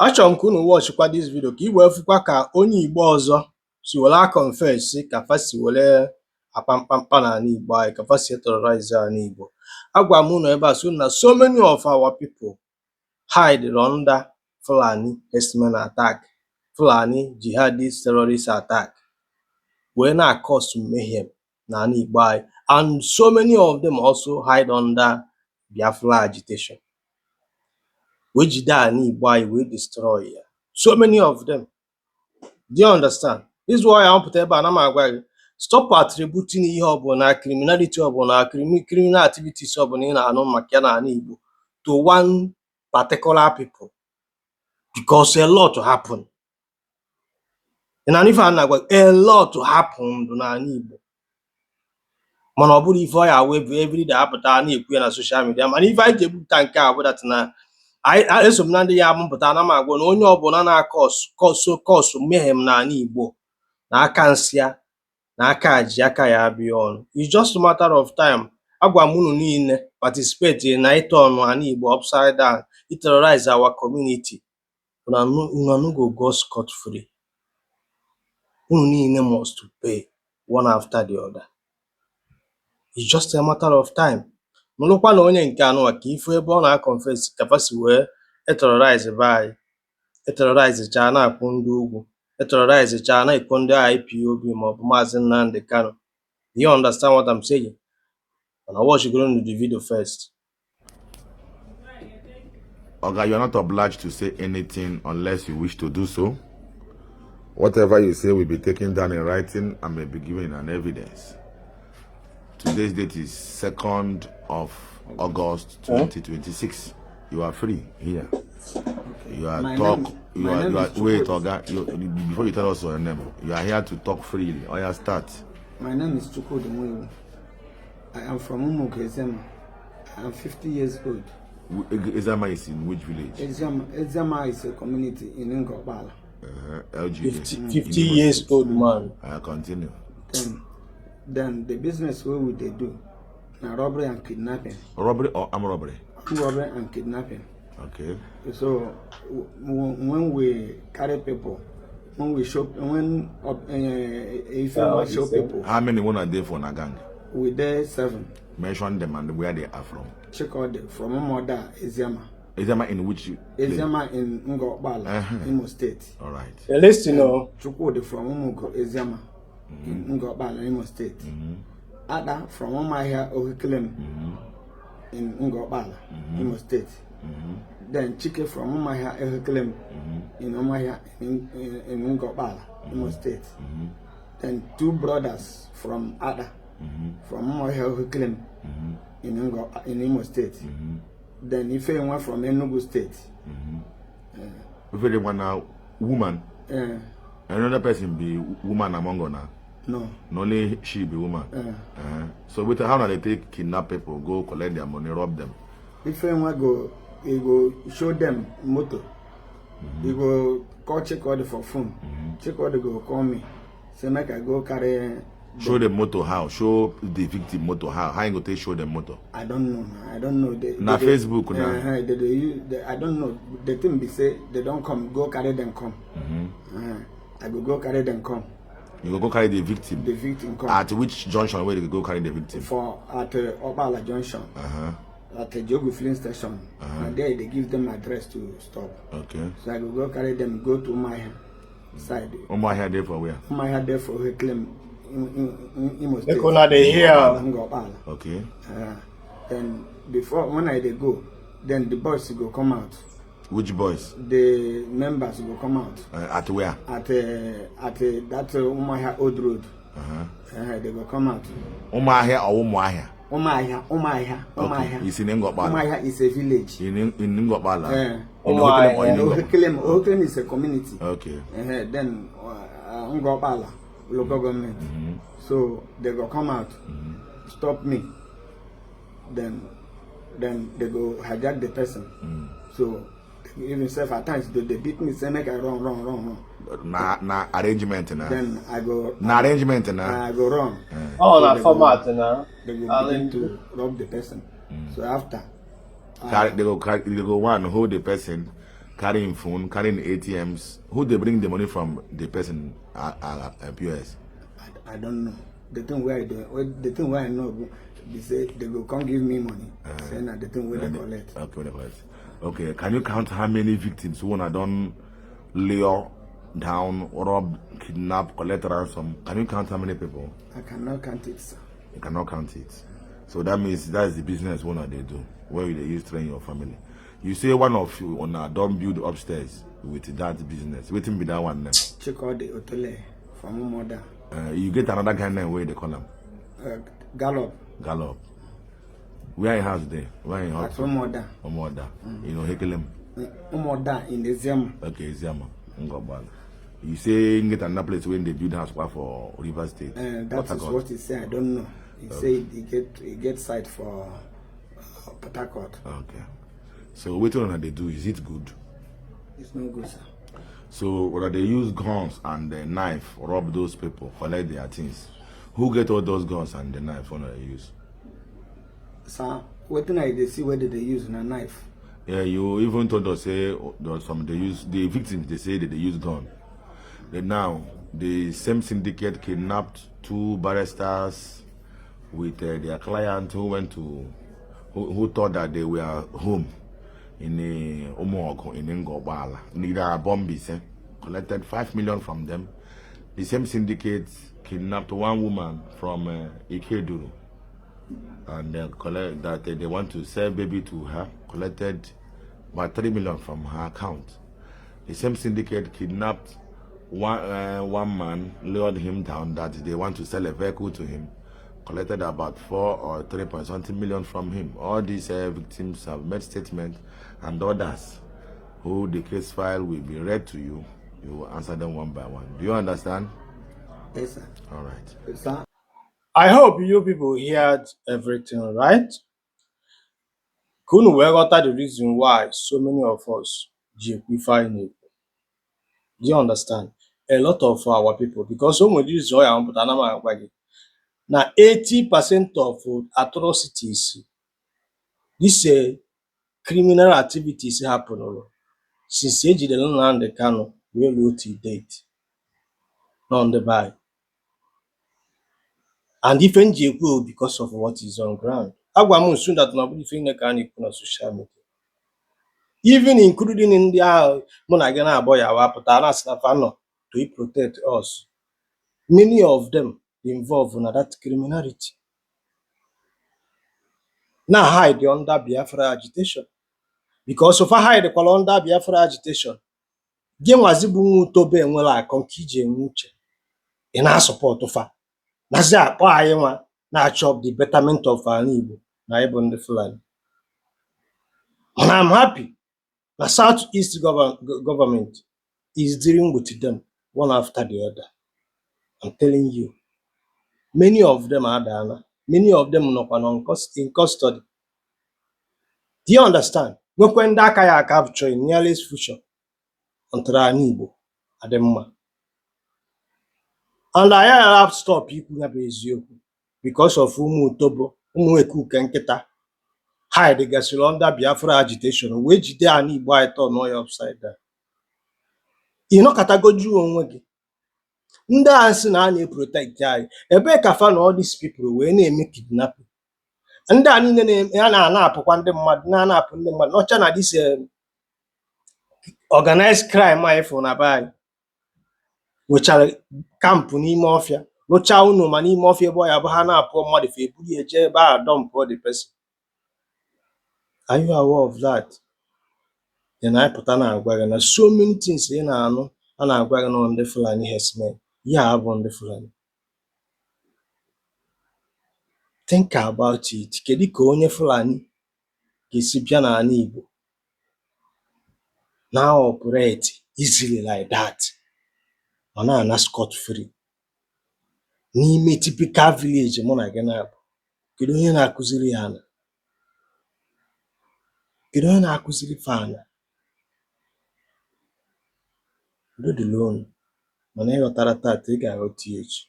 Achọrọ m ka unu watchkwa this video ka i wee fụkwa ka onye Igbo ọzọ si were aconfess ka fa si were akpa mkpamkpa n'ala Igbo anyị, ka fa si terrorize ala Igbo. Agwa m unu ebe a sị unu na so many of our people hide under Fulani herdsmen attack, Fulani jihadist terrorist attack, wee na-acause mayhem n'ala Igbo anyị, and so many of them also hide under Biafra agitation wee jide ala Igbo anyị wee destroy ya, so many of them. Do you understand? This is why I pụta ebe a na m agwa gị, stop attributing ihe ọbụla, criminality ọbụla, criminal activities ọbụla ị na-anụ maka ya n'ala Igbo to one particular people, because a lot happen. Ị na ife a na-agwa gị, a lot happened n'ala Igbo, mana ọ bụrụ ife ọ ya awụ everyday apụta na-ekwu ya na social media. Mana ife anyị ji ebupụta nke a bụ that na anyị eso m na ndị ya amụpụta na m agwa na onye ọbụla na-acause cause mayhem n'ala Igbo na aka nsị ya na aka ji aka ya abịa ọnụ. It's just a matter of time. Agwa m unu niile participate na ịturn ala Igbo upside down, terrorize our community, una no go go scot free. Unu niile must pay one after the other. It's just a matter of time. Nụrụkwa na onye nke anụwa ka ifu ebe ọ na-aconfess ka fa si wee eterrorize be anyị, eterrorize chaa na-akwụ ndị ugwu, eterrorize chaa na-ekwu ndị IPOB maọbụ Maazị Nnamdi Kanu. Do you understand what I'm saying? Mana watch goro the video first. Oga, you are not obliged to say anything unless you wish to do so. Whatever you say will be taken down in writing and may be given an evidence. Today's date is 2nd of August 2026. You are free here. You are My talk. name, You my are, name you are is wait, Chukwudi. Oga. Before you tell us your name, you are here to talk freely. Oya, start. My name is Chukwudi Nwewu. I am from Umugo Ezema. I am 50 years old. Ezama is in which village? Ezema, Ezema is a community in Ngor Okpala. LGA. 50, In 50 Imo years State. old man. Continue. Then the business wey we dey do na robbery and kidnapping. Robbery or armed robbery? Armed robbery and kidnapping. Okay. So when we carry people, when we show, when if you what show you say? People, How many one are there for na gang? We dey seven. Mention them and where they are from. Chikode from Umuoda Eziama. Ezama in which place? Eziama in Ngor Okpala, Imo State. All right. Listen, o. Chukwudi from Umugo Eziama in Ngor Okpala, Imo State. Ada from Umuahia Ohikelem in Ngor Okpala, Imo State. Then Chike from Umuahia Ohikelem in Umuahia in Ngor Okpala, Imo State. Then two brothers from Ada from Umuahia Ohikelem in Imo State. Then Ifeanyi from Enugu State. If they want a woman, another person be woman among una? No. Na only she be woman. So wait, how now they take kidnap people, go collect their money, rob them? Ifeanyi go, he go show them motor. He go call Chikodi for phone. Chikodi go call me, say make I go carry. Show the motor how? Show the victim motor how? How you go take show the motor? I don't know now. I don't know. They, Na they, Facebook na. They use, I don't know. The thing be say they don't come. Go carry them come. I go go carry them come. You go go carry the victim. The victim come. At which junction where they go carry the victim? For at Okpala Junction. At the Jogo filling station. And there they give them address to stop. So I go go carry them, go to my side. Umuahia there for where? Umuahia there for Reclaim in Imo State. Make una dey hear. Ngor Okpala. Then before when I dey go, then the boys go come out. Which boys? The members go come out. At where? At that Umuahia Old Road. They go come out. Umuahia or Umuahia? Umuahia, Umuahia, Umuahia. Okay. It's in Ngor Okpala. Umuahia is a village. In Ngor Okpala. In Umuahia. Ohekelem or in Ngor Okpala? Ohekelem, Ohekelem is a community. Then Ngor Okpala local government. So they go come out, stop me. Then they go hijack the person. So even self at times they beat me, say make I run, run, run, run. Na arrangement na. Then I go Na arrangement na. I go run. Oh, So na they go- format na. They go begin to rob the person. So after Carry, they go carry, they go one hold the person. Carrying phone, carrying ATMs. Who they bring the money from? The person POS. I don't know. The thing where I do, the thing where I know be say they go come give me money. Say na the thing wey they collect. Okay, they collect. Okay, can you count how many victims who una don lure down, rob, kidnap, collect ransom? Can you count how many people? I cannot count it, sir. You cannot count it. So that means that's the business one they do, where you dey use train your family. You say one of you una don build upstairs with that business. Wetin be that one name? Chikodi Otole from Umuoda. You get another guy name wey they call him? Gallop. Gallop. Where in house dey? Where in At house? Umuoda. Umuoda. You know Hekelem? Umuoda in Eziama. Okay, Eziama. Ngor Okpala. You say you get another place when they build house for Rivers State. That Port is Harcourt. What he say. I don't know. He say he get site for Port Harcourt. Okay. So wetin una dey do, is it good? It's no good, sir. So una dey use guns and the knife rob those people, collect their things. Who get all those guns and the knife una dey use? Sir, wetin I dey see wey they dey use na knife. Yeah, you even told us say there some they use, the victims they say that they use gun. Then now the same syndicate kidnapped two barristers with their client who went to who thought that they were home in a Umuogo in Ngor Okpala. Neither Bombis, eh, collected 5 million from them. The same syndicate kidnapped one woman from Ikeduru and collect that they want to sell baby to her, collected about 3 million from her account. The same syndicate kidnapped one man, lured him down that they want to sell a vehicle to him, collected about 4 or 3 point something million from him. All these victims have made statements, and others who the case file will be read to you, you will answer them one by one. Do you understand? Yes, sir. All right. Sir, I hope you people heard everything, right? Ka unu wee ghọta the reason why so many of us ji ekwu ife anyị na-ekwu. Do you understand? A lot of our people, because o nwere reason ọ ya mpụta na m agwa gị na 80% of atrocities, this criminal activities happen since ejidere Nnamdi Kanu wee ruo till date nọ ndị be anyị. And ife m ji ekwu o because of what is on ground. Agwa m nsu that na ọ bụrụ ife niile ka a na-ekwu na social media. Even including ndị ahụ mụ na gị na-abọ ya wapụta na asị na fa nọ to protect us. Many of them involved na that criminality. Na hide under Biafra agitation. Because fa hide kwala under Biafra agitation. Gị nwazi bụ nwa utobe enwere akọ nke iji enwe uche. Ị na-asupport fa. Nazi akpọ anyị nwa na-achọ the betterment of ala Igbo na anyị bụ ndị Fulani. Mana I'm happy na South East government is dealing with them one after the other. I'm telling you. Many of them adaala. Many of them nọkwa na in custody. Do you understand? Nwekwe ndị aka ya capture in nearest future until ala Igbo adị mma. And anyị agha stop ikwu ya bụ eziokwu because of ụmụ utobo, ụmụ ekuke nkịta hide gasịrị under Biafra agitation wee jide ala Igbo anyị turn ya upside down. Ị nọkọtagoju onwe gị, ndị a sị na a na-eprotect anyị, ebee ka fa na all these people wee na-eme kidnapping? Ndị a niile a na-anapụkwa ndị mmadụ, na-anapụ ndị mmadụ n'ọcha na this organized crime anyị fụrụ na be anyị nwechara camp n'ime ọfịa, rụchaa ụnọ ma n'ime ọfịa ebe ọ ya bụ ha na-apụ mmadụ, fa eburu ya jee ebe ahụ dump the person. Are you aware of that? Then anyị pụta na-agwa gị na so many things ị na-anụ a na-agwa gị nọ ndị Fulani herdsmen ya abụ ndị Fulani. Think about it. Kedu ka onye Fulani ga-esi bịa n'ala Igbo na operate easily like that, ọ na-ana scot free n'ime typical village mụ na gị na-abụ? Kedu onye na-akụziri ya ana? Kedu onye na-akụziri fa ana? Udo dịrị unu, mana ịghọtara tata, ị ga-aghọta ya echi.